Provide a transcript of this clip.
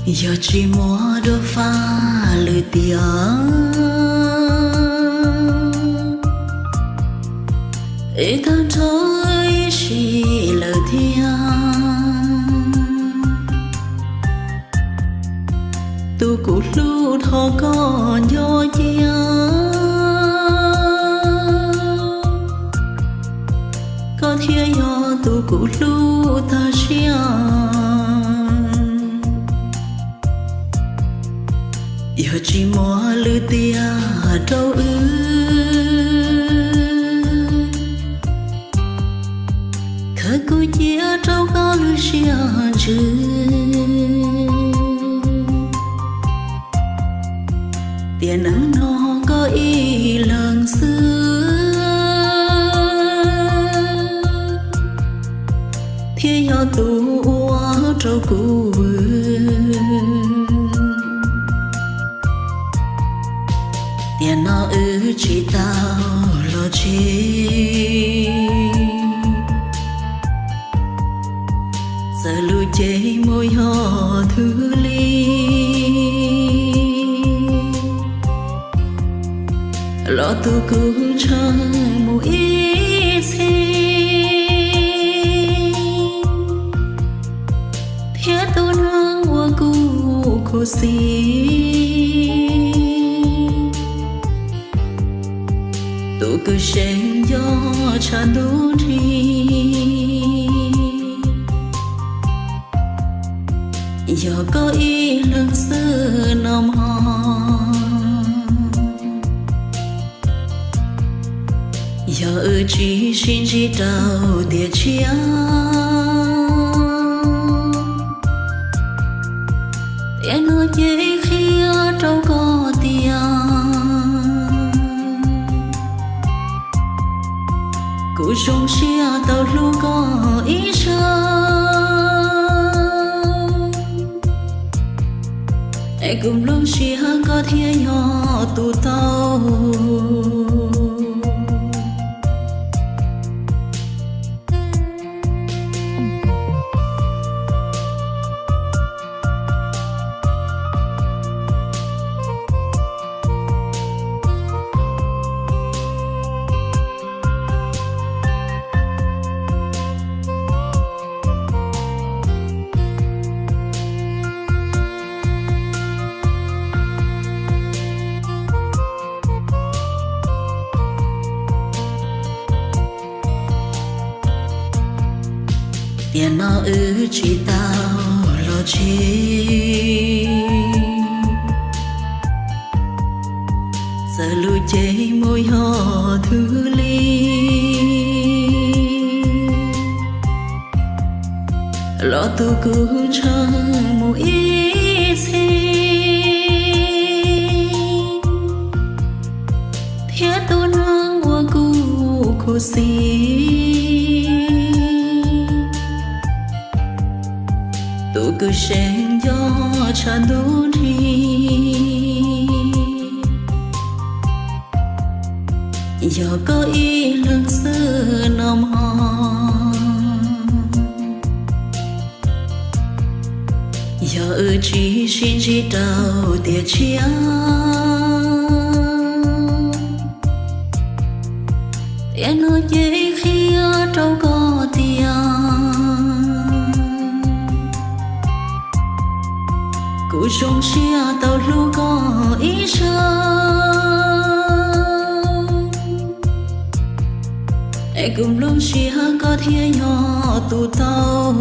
Yog tsis muaj dua faj lwm tiam, es tag nrho ib sim lawm thiab. Tus kuv hlub, thov koj nco cia, koj thiaj yog tus kuv hlub tag siab. Yog tsis muaj lwm tiam rau wb, thov kuv cia rau koj lub siab ntsws. Tiam neej no koj ib leeg xwb thiaj yog tus ua rau kuv vwm. Tiam no wb tsis tau los tseg, txawm lub cev mus yog thwv li, los tus kuv ntshaw mus ib txhis, thiab tus neeg uas kuv khuv xim, tus kws se nco tshaj ntuj nrig, yog koj ib leeg xwb no mog. Yog wb tsis sib ntsib rau tiam tshiab, tiam no ces qhia rau koj tias kuv zoo siab tau hlub koj ib zaug, es kuv nplooj siab koj thiaj yog tus tau. Tiam no wb tsis tau los tseg, txawm lub cev mus yog thwv li, los tus kuv ntshaw mus ib txhis, thiab tus neeg uas kuv khuv xim, tus kws se nco tshaj ntuj nrig, yog koj ib leeg xwb no mog. Yog wb tsis sib ntsib rau tiam tshiab, tiam no ces qhia rau koj tias kuv zoo siab tau hlub koj ib zaug, es kuv nplooj siab koj thiaj yog tus tau.